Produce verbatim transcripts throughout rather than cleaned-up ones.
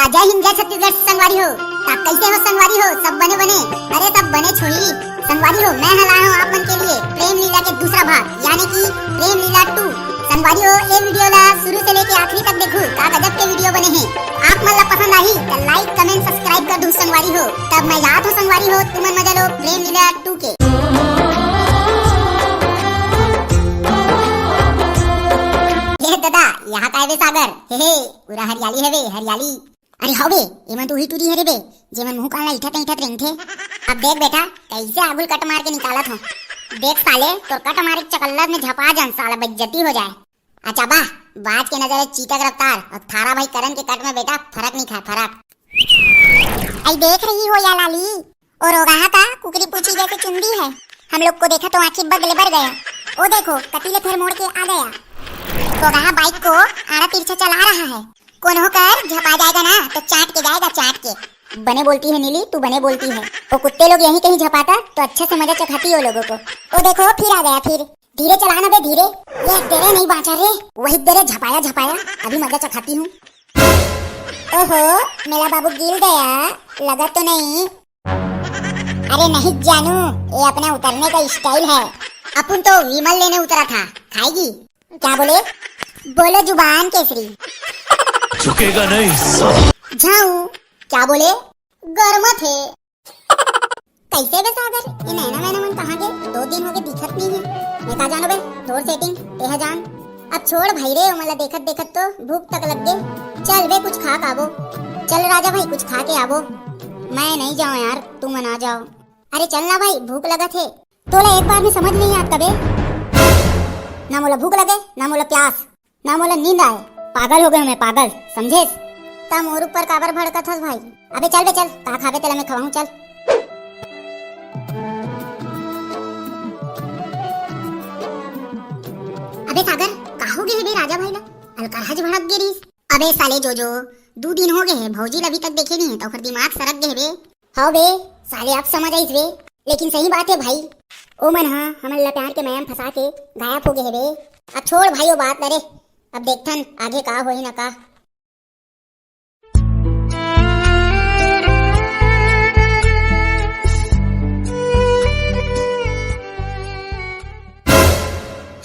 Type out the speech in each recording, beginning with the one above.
जय हिंद, जय छत्तीसगढ़ संगवारी हो। त कइसे हो संगवारी हो, सब बने बने? अरे सब बने छोड़ी। संगवारी हो, मैं ह लाए हूँ आप मन के लिए प्रेम लीला के दूसरा भाग, यानी कि प्रेम लीला टू। संगवारी हो, ये वीडियो ला शुरू से लेके आखिरी तक देखू, का गजब के वीडियो बने हैं। आप मन ला पसंद आही त like, comment, subscribe कर दू संगवारी हो। तब मैं जात हूँ संगवारी हो, तुमन मजा लो प्रेम लीला टू के। हे दादा, यहाँ काय बे सागर? हे हे, पूरा हरियाली हवे, हरियाली। अरे हव बे, एमन तो उही टूरी हरे बे, जेमन मुंह कान ला इठत इठत रेंगथे। अब देख बेटा, कइसे आगुल कट मार के निकालत हो। देख साले, तोर कट मारे के चकल्लत में झपा जान साला, बेइज्जती हो जाए। अच्छा बा, बाज के नजर चीता के रफ्तार अउ थारा भाई करन के कट में बेटा फरक नहीं खाए, फरक। आई देख रही हो या लाली, और ओगाहा का कुकरी पूछी जैसे चुंदी है। हम लोग को देखा तो आंखी बगले बर गया। ओ देखो, कती ले फिर मोड़ के आ गया। ओगाहा बाइक को आड़ा तिरछा चला रहा है। कोनो कर झपा जाएगा ना तो चाट के जाएगा, चाट के। बने बोलती है नीली, तू बने बोलती है। वो कुत्ते लोग यहीं कहीं झपाता तो अच्छे से मजा चखाती वो लोगों को। ओ देखो, फिर आ गया, फिर। धीरे चला ना बे, धीरे। ये तेरे नहीं बांचा रे, वही तेरे झपाया झपाया, अभी मजा चखाती हूँ। ओहो, मेरा बाबू गिर गया, लगा तो नहीं। अरे नहीं जानू, ये अपने उतरने का स्टाइल है। अपन तो विमल लेने उतरा था, खाएगी? क्या बोले? बोलो जुबान केसरी। झुकेगा नहीं साला। झाऊ। क्या बोले? गर्म थे। कैसे बे सागर, ये नैना वैना मन कहाँ गे? दो दिन हो गए दिखत नहीं है। मैं का जानो बे, तोर सेटिंग, तेहा जान। अब छोड़ भाई रे, ओमन ला देखत देखत तो भूख तक लग गे। चल बे, कुछ खा के आबो। चल राजा भाई, कुछ खा के आबो। मैं नहीं जाऊँ यार, तुमन आ जाओ। अरे चल ना भाई, भूख लगत हे। तोला एक बार में समझ नहीं आत कबे? ना मोला भूख लगे, ना मोला प्यास, ना मोला नींद आए। पागल हो गए मैं, पागल, समझेस? त मोर ऊपर काबर भड़कत हस भाई? अबे चल बे चल, का खाबे तेला मैं खवाहूं, चल। अबे सागर, का हो गे हे बे राजा भाई ला? अलकरहा ज भड़क गे रहिस। अबे साले जोजो, दू दिन हो गे हे, भौजी ला अभी तक देखे नहीं हे, त ओकर दिमाग सरक गे हे बे। हव बे, साले अब समझ आइस बे। लेकिन सही बात हे भाई, ओ मन हा हमन ला प्यार के मया म फंसा के गायब हो गे हे बे। अब छोड़ भाई ओ बात ला रे, अब देखथन आगे का होही ना का।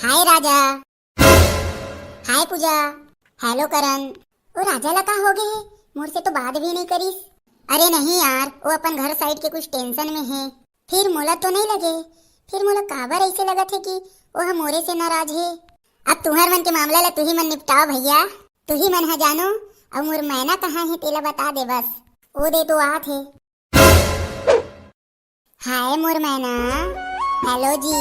हाय राजा। हाय पूजा। हेलो करण। ओ राजा ला का हो गे हे? मोर से तो बात भी नहीं करिस। अरे नहीं यार, वो अपन घर साइड के कुछ टेंशन में हे। फिर मोला तो नहीं लगे, फिर मोला काबर ऐसे लगत हे कि वो ह मोरे से नाराज हे। अब तुहर मन के मामला ला तुही मन निपटाओ भैया, तुही मन ह जानो। अउ मोर मैना कहाँ हे तेला बता दे बस। ओ दे तो आत हे। हाय मोर मैना। हेलो जी।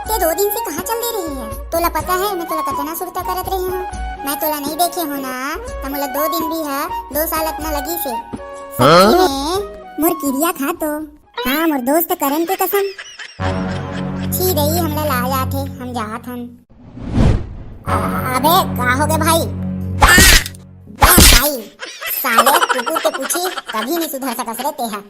ते दो दिन से कहाँ चल दे रही है? तोला पता है मैं तोला कतना सुरता करत रही हूँ। मैं तोला नहीं देखे हूँ ना, त मोला दो दिन भी है, दो साल अतना लगी से। सच्ची में? मोर किरिया खा तो। हाँ, मोर दोस्त करण के कसम। छी रही, हमला लाज आथे, हम जात हन। अबे का हो गए भाई? आ! बे भाई, साले कुकुर के पूछी कभी नहीं सुधर सकस रे तेहा।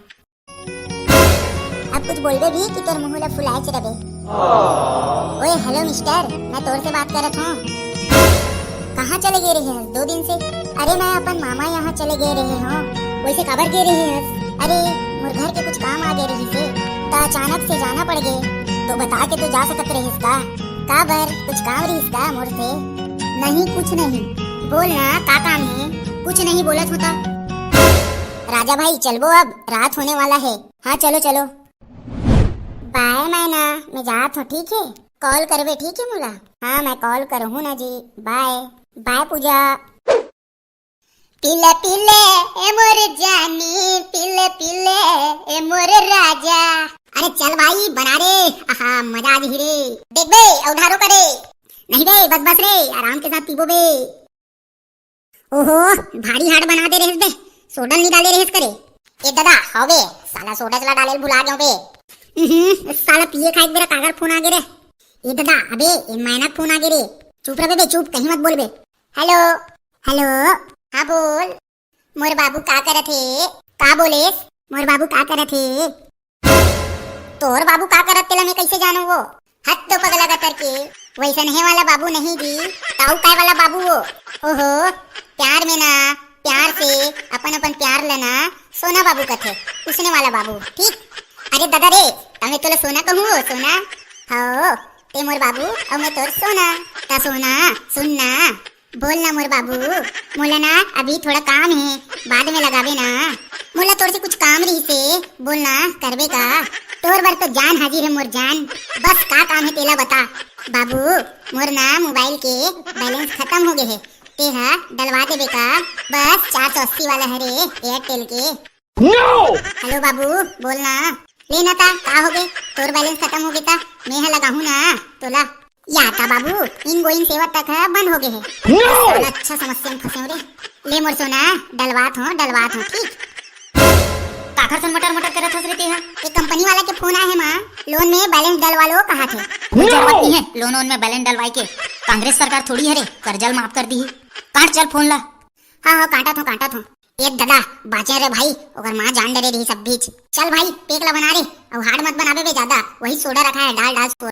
अब कुछ बोलबे भी कि तोर मुंह ला फुलाए चिरबे। ओए हेलो मिस्टर, मैं तोर से बात करत हूँ। कहाँ चले गए रहे हस दो दिन से? अरे मैं अपन मामा यहाँ चले गए रहे हूँ। वैसे काबर गए रहे हस? अरे मोर घर के कुछ काम आ गए रही से, त अचानक से जाना पड़ गए। तो बता के तो जा सकत रहिस का? काबर कुछ काम रहिस का मोर से? नहीं कुछ नहीं। बोल ना का काम है? कुछ नहीं बोलत होता। राजा भाई चलबो, अब रात होने वाला है। हाँ चलो चलो। बाय मैना, मैं जात हूँ, ठीक है? कॉल करबे, ठीक है मोला? हाँ मैं कॉल करूँ ना जी। बाय। बाय पूजा। पिले पिले ए मोर जानी, पिले पिले ए मोर राजा। अरे चल भाई बना रे, आहा मजा आ जही रे। देख बे, उधारो करे। नहीं बे, बस बस रे, आराम के साथ पीबो बे। ओहो, भारी हाट बना दे रहे बे, सोडा नहीं डाले रहे करे। ए दादा, हव बे, साला सोडा चला डाले भुला गयो बे। हम्म, साला पिए खाए के बेरा काकर फोन आ गे रे। ए दादा, अबे ए मैना के फोन आ गे रे। चुप रह बे, चुप, कहीं मत बोल बे। हेलो। हेलो। हाँ बोल। मोर बाबू का करत हे? का बोलेस? मोर बाबू का करत हे? तोर बाबू का करत तेला मैं कैसे जानू वो? हद तो पगला गतर के, वैसन हे वाला बाबू नहीं जी, ताऊ काय वाला बाबू वो। ओहो, प्यार में ना, प्यार से अपन अपन ला ना सोना बाबू कथे, उसने वाला बाबू, ठीक? अरे दादा रे, त मैं तोला सोना कहूँ, ओ सोना। हव, ते मोर बाबू अउ मैं तोर सोना। त सोना, सुन ना, बोल ना मोर बाबू, मोला ना अभी थोड़ा काम हे, बाद में लगाबे ना। मोला तोर से कुछ काम रहिसे, बोल ना, करबे का? तोर बर तो जान हाजिर हे मोर जान, बस का काम हे तेला बता। बाबू, मोर ना मोबाइल के बैलेंस खतम हो गे हे, तेहा डलवा देबे का? बस चार सौ अस्सी वाला हरे एयरटेल के। No! हेलो बाबू, बोल ना। ले ना ता, का हो गे? तोर बैलेंस खतम हो गे ता, मैं ह लगाहूं ना तोला। या ता बाबू, इनगोइंग सेवा तक ह बंद हो गे हे। No! साला अच्छा समस्या में फंसे हो रे। ले मोर सोना, डलवात हो, डलवात हो, ठीक? काखर सन मटर मटर करत हस रे तेहा? एक कंपनी वाला के फोन आए हे माँ, लोन में बैलेंस डलवा लो कहा थे। कोई जरूरत नहीं है लोन वोन में बैलेंस डलवाए के। कांग्रेस सरकार थोड़ी हरे, कर्जा ल माफ कर दी। काट चल फोन ला। हाँ, हाँ, काटत हो, काटत हो। ए दादा, बाँचे रे भाई, ओकर माँ जान डरे रही सब बीच। चल भाई, पेक ला बना रे, अउ हार्ड मत बनाबे बे ज्यादा, वही सोडा रखा है, डाल डाल सोडा।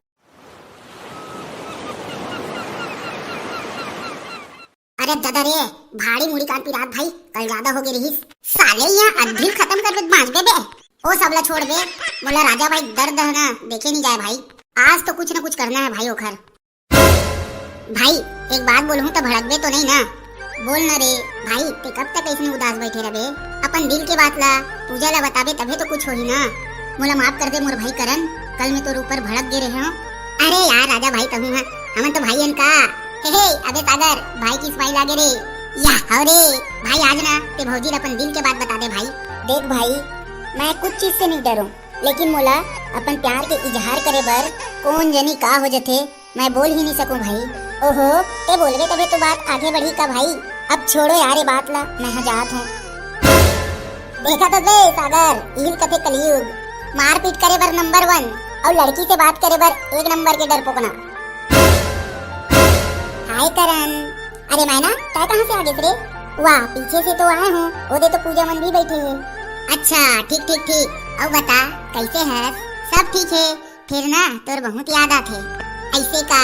अरे दादा रे, भारी मुड़ी कान पिरात भाई, कल ज्यादा हो गे रहिस। साले यहाँ अद्धी खत्म कर दे, बाँच बे बे। ओ सबला छोड़ बे, मोला राजा भाई दर्द है ना, देखे नहीं जाए भाई। आज तो कुछ ना कुछ करना है भाई ओखर। भाई, एक बात बोलहूँ त भड़कबे तो नहीं ना? बोल ना रे भाई, ते कब तक ऐसने उदास बैठे रहबे? अपन दिल के बात ला, पूजा ला बताबे तभे तो कुछ होही ना। मोला माफ कर दे मोर भाई करण, कल मैं तोर ऊपर भड़क गे रहे हूँ। अरे यार राजा भाई तहूँ हा, हमन तो भाई हन का? हे हे, अबे सागर, भाई की स्माइल आगे रे। या, हव रे, भाई आज ना, ते भौजी ला अपन दिल के बात बता दे भाई। देख भाई, मैं कुछ चीज से नहीं डरूं, लेकिन मोला अपन प्यार के इजहार करे बर कौन जनी का हो जथे, मैं बोल ही नहीं सकूं भाई। ओहो, ते बोलबे तभे तो बात आगे बढ़ही का भाई? अब छोड़ो यार ये बात ला, मैं हा जात हूँ। देखा तो बे सागर, इहिल कथे कलयुग, मारपीट करे बर नंबर वन अउ लड़की से बात करे बर एक नंबर के डरपोकना। हाय करण। अरे मैना, तै कहाँ से आ गेस रे? वाह, पीछे से तो आए हूँ, ओदे तो पूजा मन भी बैठे हे। अच्छा, ठीक ठीक ठीक, अउ बता, कैसे हस? सब ठीक हे। फिर ना तोर बहुत याद आथे। ऐसे का?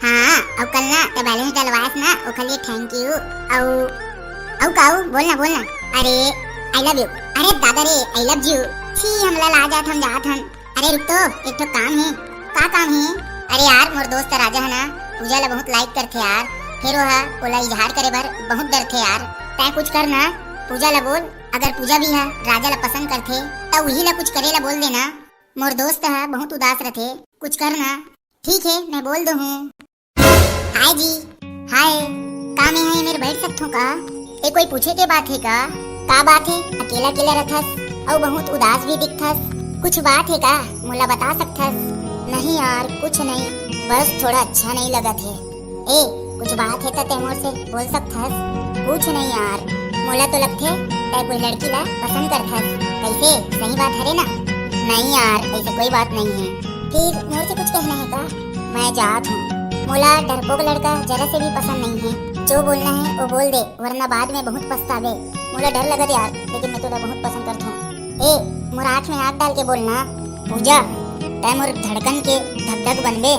हाँ, अउ कल ना ते बैलेंस डलवायस ना, ओखर लिए thank you। अउ, अउ काऊ, बोल ना, बोल ना। अरे, I love you। अरे दादा रे, I love you। छी, हमला ला जात, हम जात हन। अरे रुक तो, एक ठो काम हे। का काम हे? अरे यार, मोर दोस्त राजा है ना, पूजा ला बहुत like करथे यार। फिर वो हा, ओला इजहार करे बर बहुत डरथे यार। तै कुछ कर ना, पूजा ला बोल, अगर पूजा भी हा राजा ला पसंद करथे, त उही ला कुछ करे ला बोल देना। मोर दोस्त ह बहुत उदास रथे, कुछ कर ना। ठीक हे, मैं बोल दूँ हूँ। हाय जी। हाय। का मैं हा एमेर बैठ सकथों का? ए कोई पूछे के बात हे का? का बात हे? अकेला अकेला रथस अउ बहुत उदास भी दिखथस। कुछ बात हे का? मोला बता सकथस? नहीं यार, कुछ नहीं, बस थोड़ा अच्छा नहीं लगत हे। ए, कुछ बात हे त तै मोर से बोल सकथस। कुछ नहीं यार, मोला तो लगथे तै कोई लड़की ला पसंद करथस। कैसे, सही बात हरे ना? नहीं यार, ऐसे कोई बात नहीं है। फिर मोर से कुछ कहना है का? मैं जात हूँ। मोला डरपोक लड़का जरा से भी पसंद नहीं है। जो बोलना है वो बोल दे, वरना बाद में बहुत पछतावे। मोला डर लगत यार, लेकिन मैं तोला बहुत पसंद करथूँ। ए, मोर आँख में आँख डाल के बोलना। पूजा, तै मोर धड़कन के धक धक बनबे।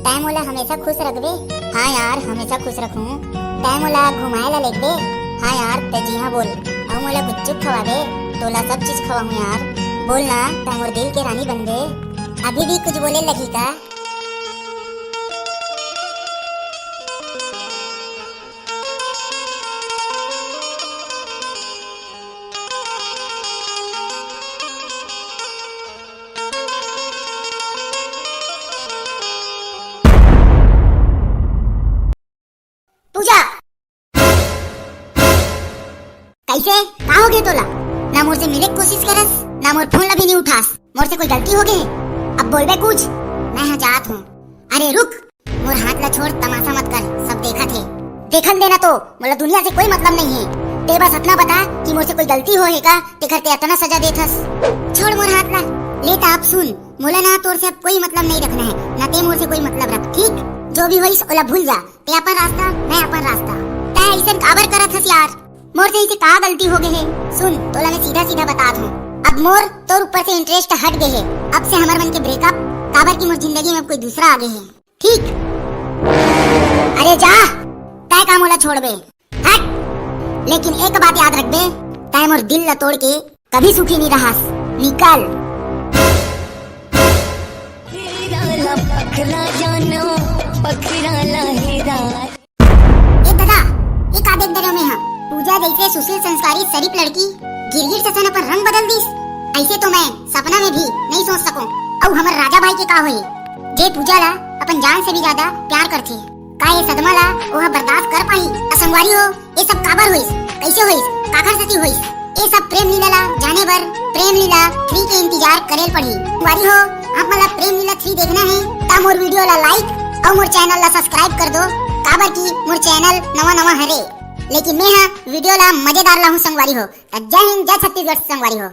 तै मोला हमेशा खुश रखबे। हाँ यार, हमेशा खुश रखूँ। तै मोला घुमाए ला लेगबे। हाँ यार, तै जी हाँ बोल। अउ मोला गुपचुप खवाबे। तोला सब चीज खवाहूँ यार। बोल ना, तै मोर दिल के रानी बनबे। अभी भी कुछ बोले लगही का? पूजा! कैसे? का हो गए तोला? ना मोर से मिले के कोशिश करस, ना मोर फोन ला भी नहीं उठास। मोर से कोई गलती हो गए? अब बोलबे कुछ? मैं हा जात हूँ। अरे रुक, मोर हाथ ला छोड़, तमाशा मत कर, सब देखत हे। देखन देना तो, मोला दुनिया से कोई मतलब नहीं है। ते बस अतना बता कि मोर से कोई गलती हो हे का, तेकर ते अतना सजा देथस। छोड़ मोर हाथ ला। ले त अब सुन, मोला ना तोर से अब कोई मतलब नहीं रखना है, ना ते मोर से कोई मतलब रख, ठीक? जो भी होइस ओला भूल जा। ते अपन रास्ता, मैं अपन रास्ता। तै अइसन काबर करत हस यार? मोर से इसे का गलती हो गए है? सुन, तोला मैं सीधा सीधा बतात हूँ, अब मोर तोर ऊपर से इंटरेस्ट हट गए है। अब से हमर मन के ब्रेकअप, काबर कि मोर जिंदगी में अब कोई दूसरा आ गए है। ठीक? अरे जा, तै का मोला छोड़बे? हट। लेकिन एक बात याद रखबे, तैं मोर दिल ला तोड़ के कभी सुखी नहीं रहास। निकल। ए दादा, ये का देख डरे में हा? पूजा जैसे सुशील संस्कारी शरीफ लड़की गिरगिट ससन अपन रंग बदल दिस। ऐसे तो मैं सपना में भी नहीं सोच सकूं। अउ हमर राजा भाई के का होही, जे पूजा ला अपन जान से भी ज्यादा प्यार करथे? का ये सदमा ला ओहा बर्दाश्त कर पाही? अ संगवारी हो, ये सब काबर होइस, कैसे होइस, काखर सेती होइस, ये सब प्रेम लीला ला जाने बर प्रेम लीला थ्री के इंतजार करेल पड़ही। संगवारी हो, आप मन ला प्रेम लीला थ्री देखना है, त मोर वीडियो ला लाइक अउ मोर चैनल ला सब्सक्राइब कर दो, काबर की मोर चैनल नवा नवा हरे, लेकिन मैं हा वीडियो ला मजेदार लाहूं संगवारी हो। त जय हिंद, जय छत्तीसगढ़ संगवारी हो।